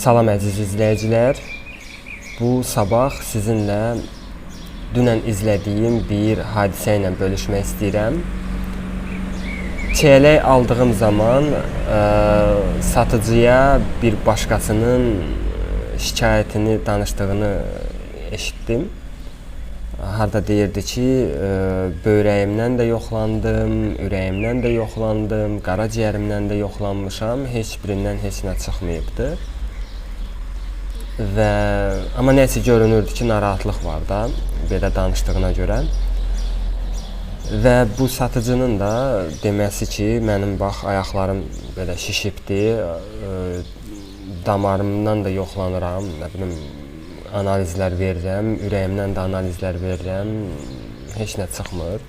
Salam əziz izləyicilər. Bu sabah sizinlə dünən izlədiyim bir hadisə ilə bölüşmək istəyirəm. Çiyələk aldığım zaman satıcıya bir başqasının şikayətini danışdığını eşitdim. Harda deyirdi ki, böyrəyimdən də yoxlandım, ürəyimdən də yoxlandım, qaraciyərimdən də yoxlanmışam, heç birindən heç nə çıxmayıbdı. Və amma nəsə görünürdü ki, narahatlıq var da belə danışdığına görə. Və bu satıcının da deməsi ki, mənim bax ayaqlarım belə şişibdi, damarımdan da yoxlanıram, nə bilim analizlər verirəm, ürəyimdən də analizlər verirəm, heç nə çıxmır.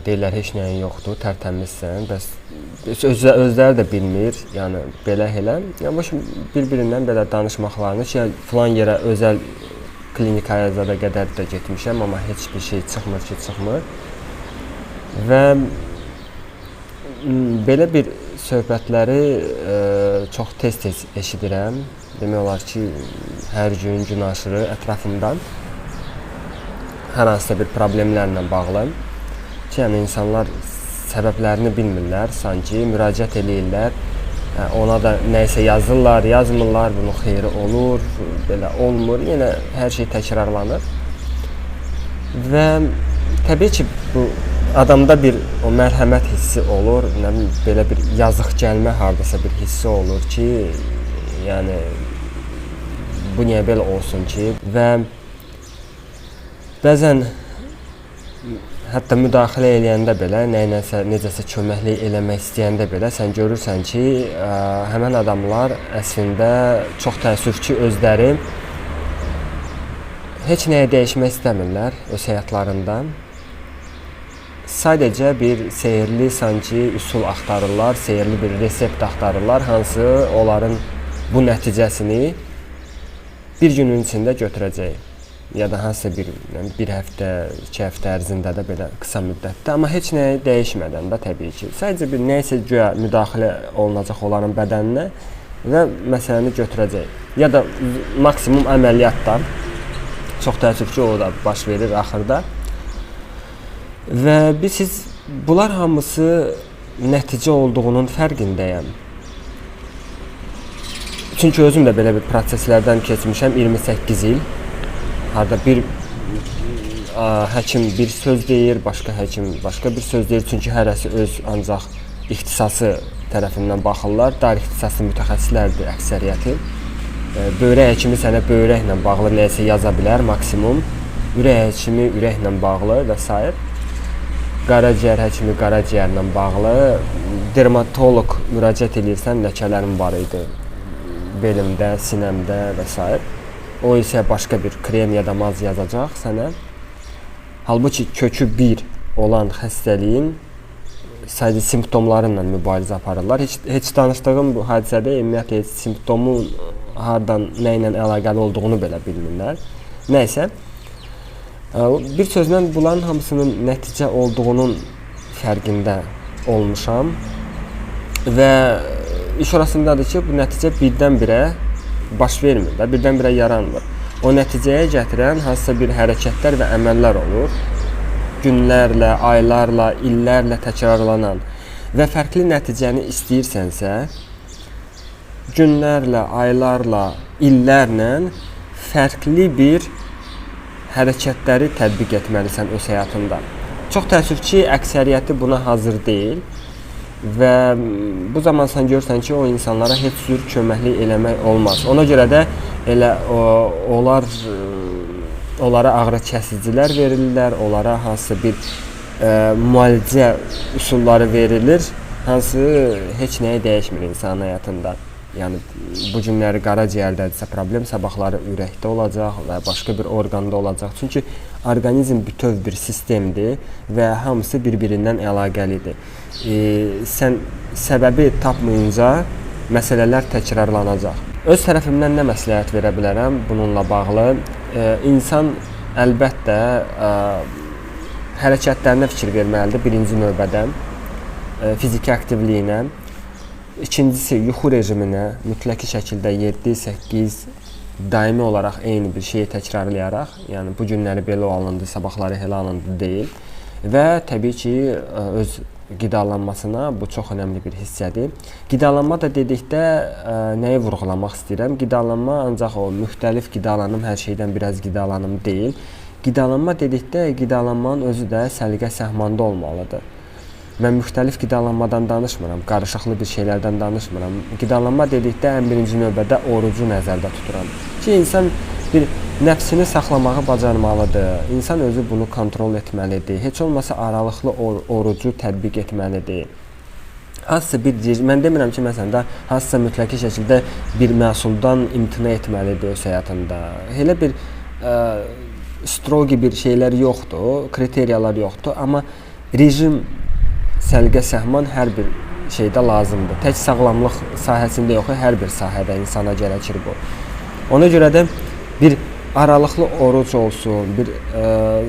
Deyirlər heç nəyin yoxdur, tərtəmizsən. Bəs özləri də bilmir, yəni belə elə. Yəni boş bir-birindən belə danışmaqlarını ki, filan yerə özəl klinikaya zada qədər də getmişəm, amma heç bir şey çıxmır ki, çıxmır. Və belə bir söhbətləri çox tez-tez eşidirəm. Demək olar ki, hər gün gün aşırı ətrafımdan hər hansısa bir problemlərlə bağlı. Ki, yəni insanlar səbəblərini bilmirlər, sanki müraciət eləyirlər, ona da nəyisə yazırlar, yazmırlar, bunun xeyri olur, belə olmur, yenə hər şey təkrarlanır. Və təbii ki, bu adamda bir o mərhəmət hissi olur, nə bilim, belə bir yazıq gəlmə hardasa bir hissi olur ki, yəni bu niyə belə olsun ki? Və bəzən hətta müdaxilə eləyəndə belə, nəyləsə, necəsə köməklik eləmək istəyəndə belə sən görürsən ki, həmən adamlar əslində çox təəssüf ki, özləri heç nəyə dəyişmək istəmirlər öz həyatlarında. Sadəcə bir sehirli sanki üsul axtarırlar, sehirli bir resept axtarırlar, hansı onların bu nəticəsini bir günün içində götürəcək. Ya da hansısa bir həftə, iki həftə ərzində də belə qısa müddətdə, amma heç nəyi dəyişmədən də təbii ki. Sadəcə bir nəyisə güya müdaxilə olunacaq onların bədəninə və məsələni götürəcək. Ya da maksimum əməliyyatdan, çox təəssüf ki, o da baş verir axırda. Və siz bunlar hamısı nəticə olduğunun fərqindəyəm. Çünki özüm də belə bir proseslərdən keçmişəm 28 il. Harda bir həkim bir söz deyir, başqa həkim başqa bir söz deyir. Çünki hərəsi öz ancaq ixtisası tərəfindən baxırlar. Dar ixtisaslı mütəxəssislərdir əksəriyyəti. Böyrək həkimi sənə böyrəklə bağlı nəyisə yaza bilər maksimum. Ürək həkimi ürəklə bağlı və s. Qaraciyər həkimi qaraciyərlə bağlı. Dermatoloq müraciət eləyirsən, ləkələrim var idi belimdə, sinəmdə və s. O isə başqa bir krem ya da maz yazacaq sənə. Halbuki kökü bir olan xəstəliyin sadəcə simptomlarıyla mübarizə aparırlar. Heç danışdığım bu hadisədə ümumiyyətlə heç simptomun hardan, nə ilə əlaqəli olduğunu belə bilmirlər. Nəysə, bir sözlə bunların hamısının nəticə olduğunun fərqində olmuşam və iş orasındadır ki, bu nəticə birdən-birə baş vermir də, birdən-birə yaranmır. O nəticəyə gətirən hansısa bir hərəkətlər və əməllər olur. Günlərlə, aylarla, illərlə təkrarlanan və fərqli nəticəni istəyirsənsə, günlərlə, aylarla, illərlə fərqli bir hərəkətləri tətbiq etməlisən öz həyatında. Çox təəssüf ki, əksəriyyəti buna hazır deyil. Və bu zaman sən görürsən ki, o insanlara heç cür köməklik eləmək olmaz. Ona görə də elə onlara ağrı kəsicilər verirlər, onlara hansısa bir müalicə üsulları verilir, hansı heç nəyi dəyişmir insanın həyatında. Yəni bu günləri qaraciyərdədirsə problem, sabahları ürəkdə olacaq və başqa bir orqanda olacaq. Çünki orqanizm bütöv bir sistemdir və hamısı bir-birindən əlaqəlidir. Sən səbəbi tapmayınca məsələlər təkrarlanacaq. Öz tərəfimdən nə məsləhət verə bilərəm bununla bağlı? İnsan əlbəttə hərəkətlərinə fikir verməlidir birinci növbədə, fiziki aktivliyinə. İkincisi, yuxu rejiminə mütləq şəkildə 7-8 daimi olaraq eyni bir şeyi təkrarlayaraq, yəni bu günləri belə alındı, sabahları elə alındı deyil. Və təbii ki, öz qidalanmasına bu çox önəmli bir hissədir. Qidalanma da dedikdə nəyi vurğulamaq istəyirəm? Qidalanma ancaq o müxtəlif qidalanım, hər şeydən biraz qidalanım deyil. Qidalanma dedikdə qidalanmanın özü də səliqə səhmanda olmalıdır. Mən müxtəlif qidalanmadan danışmıram, qarışıqlı bir şeylərdən danışmıram. Qidalanma dedikdə ən birinci növbədə orucu nəzərdə tuturam. Ki, insan bir nəfsini saxlamağı bacarmalıdır. İnsan özü bunu kontrol etməlidir. Heç olmasa aralıqlı orucu tətbiq etməlidir. Hansısa bir, mən demirəm ki, məsələn də hansısa mütləq şəkildə bir məhsuldan imtina etməlidir öz həyatında. Elə bir strogi bir şeylər yoxdur, kriteriyalar yoxdur, amma rejim, səliqə səhman hər bir şeydə lazımdır. Tək sağlamlıq sahəsində yox, hər bir sahədə insana gərəkir bu. Ona görə də bir aralıqlı oruc olsun, bir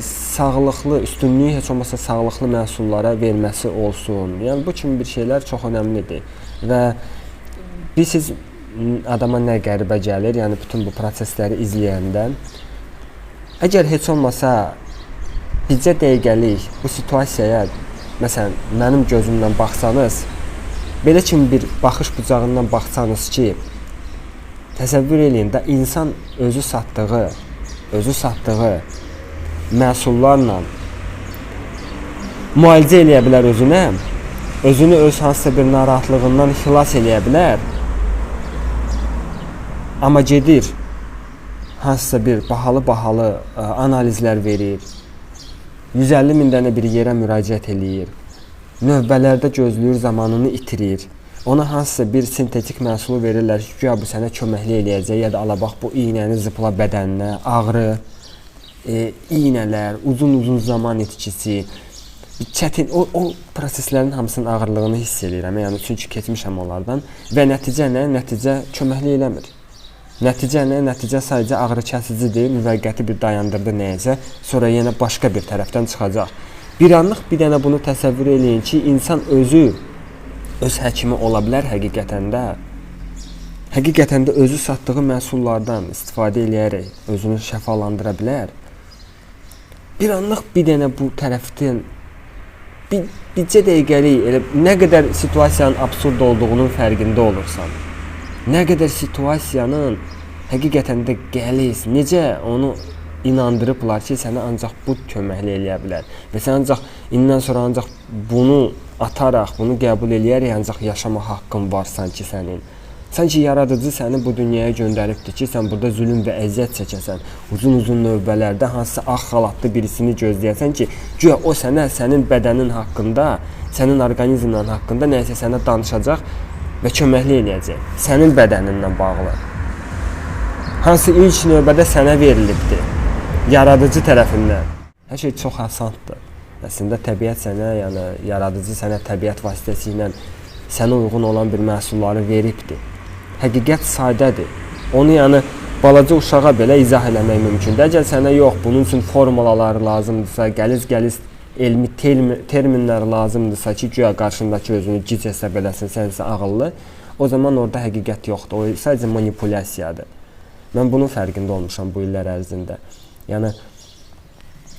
sağlıqlı üstünlüyü heç olmasa sağlıqlı məhsullara verməsi olsun. Yəni bu kimi bir şeylər çox önəmlidir. Və bilirsiniz, adama nə qəribə gəlir, yəni bütün bu prosesləri izləyəndə, əgər heç olmasa bircə dəqiqəlik bu situasiyaya, məsələn, mənim gözümdən baxsanız, belə kimi bir baxış bucağından baxsanız ki, təsəvvür eləyin də, insan özü satdığı məhsullarla müalicə eləyə bilər özünə, özünü öz hansısa bir narahatlığından xilas eləyə bilər, amma gedir, hansısa bir bahalı-bahalı analizlər verir, 150 min dənə bir yerə müraciət eləyir, növbələrdə gözləyir, zamanını itirir. Ona hansısa bir sintetik məhsulu verirlər ki, güya bu sənə köməklik eləyəcək, ya da ala bax bu iynəni zıpla bədəninə, ağrı, iynələr, uzun-uzun zaman itkisi, çətin, o proseslərin hamısının ağırlığını hiss eləyirəm, yəni çünki keçmişəm onlardan və nəticə nə? Nəticə köməklik eləmir. Nəticə nə? Nəticə sadəcə ağrı kəsicidir, müvəqqəti bir dayandırdı nəyəcə, sonra yenə başqa bir tərəfdən çıxacaq. Bir anlıq bir dənə bunu təsəvvür eləyin ki, insan özü öz həkimi ola bilər həqiqətən də. Həqiqətən də özü satdığı məhsullardan istifadə eləyərək özünü şəfalandıra bilər. Bir anlıq bir dənə bu tərəfdən bircə dəqiqəlik elə nə qədər situasiyanın absurd olduğunun fərqində olursan. Nə qədər situasiyanın həqiqətən də qəliz, necə onu inandırıblar ki, sənə ancaq bu köməklik eləyə bilər və sən ancaq indən sonra ancaq bunu ataraq, bunu qəbul eləyərək ancaq yaşama haqqın var sanki sənin. Sanki yaradıcı səni bu dünyaya göndəribdir ki, sən burada zülüm və əziyyət çəkəsən. Uzun-uzun növbələrdə hansısa ağ xalatlı birisini gözləyəsən ki, güya o sənə, sənin bədənin haqqında, sənin orqanizmin haqqında nəyisə sənə danışacaq və köməklik eləyəcək. Sənin bədəninlə bağlı. Hansı ilk növbədə sənə verilibdir. Yaradıcı tərəfindən. Hər şey çox asandır. Əslində təbiət sənə, yəni yaradıcı sənə təbiət vasitəsilə sənə uyğun olan bir məhsulları veribdir. Həqiqət sadədir. Onu yəni balaca uşağa belə izah eləmək mümkündür. Əgər sənə yox, bunun üçün formulalar lazımdırsa, qəliz-qəliz elmi terminlər lazımdırsa ki, güya qarşındakı özünü gic hesab eləsin, sən isə ağıllı, o zaman orada həqiqət yoxdur. O sadəcə manipulyasiyadır. Mən bunun fərqində olmuşam bu illər ərzində. Yəni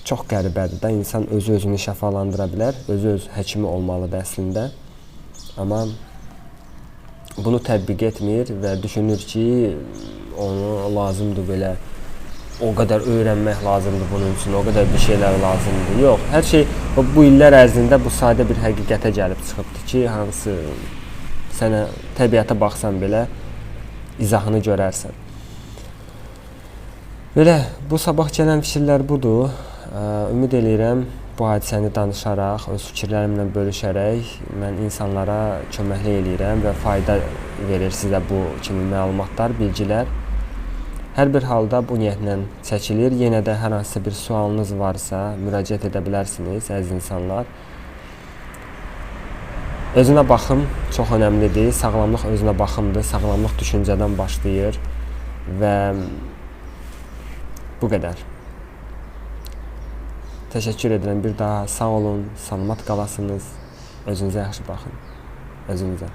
çox qəribədir də, insan özü özünü şəfalandıra bilər, özü öz həkimi olmalıdır əslində. Amma bunu tətbiq etmir və düşünür ki, onu lazımdır belə, o qədər öyrənmək lazımdır bunun üçün, o qədər bir şeylər lazımdır. Yox, hər şey bu illər ərzində bu sadə bir həqiqətə gəlib çıxıbdır ki, hansı sənə təbiətə baxsan belə izahını görərsən. Belə, bu sabah gələn fikirlər budur. Ümid eləyirəm bu hadisəni danışaraq, öz fikirlərimlə bölüşərək mən insanlara köməklik eləyirəm və fayda verir sizə bu kimi məlumatlar, bilgilər. Hər bir halda bu niyyətlə çəkilir. Yenə də hər hansısa bir sualınız varsa müraciət edə bilərsiniz, əziz insanlar. Özünə baxım çox önəmlidir. Sağlamlıq özünə baxımdır. Sağlamlıq düşüncədən başlayır və bu qədər. Təşəkkür edirəm. Bir daha sağ olun, salamat qalasınız. Özünüzə yaxşı baxın. Özünüzə.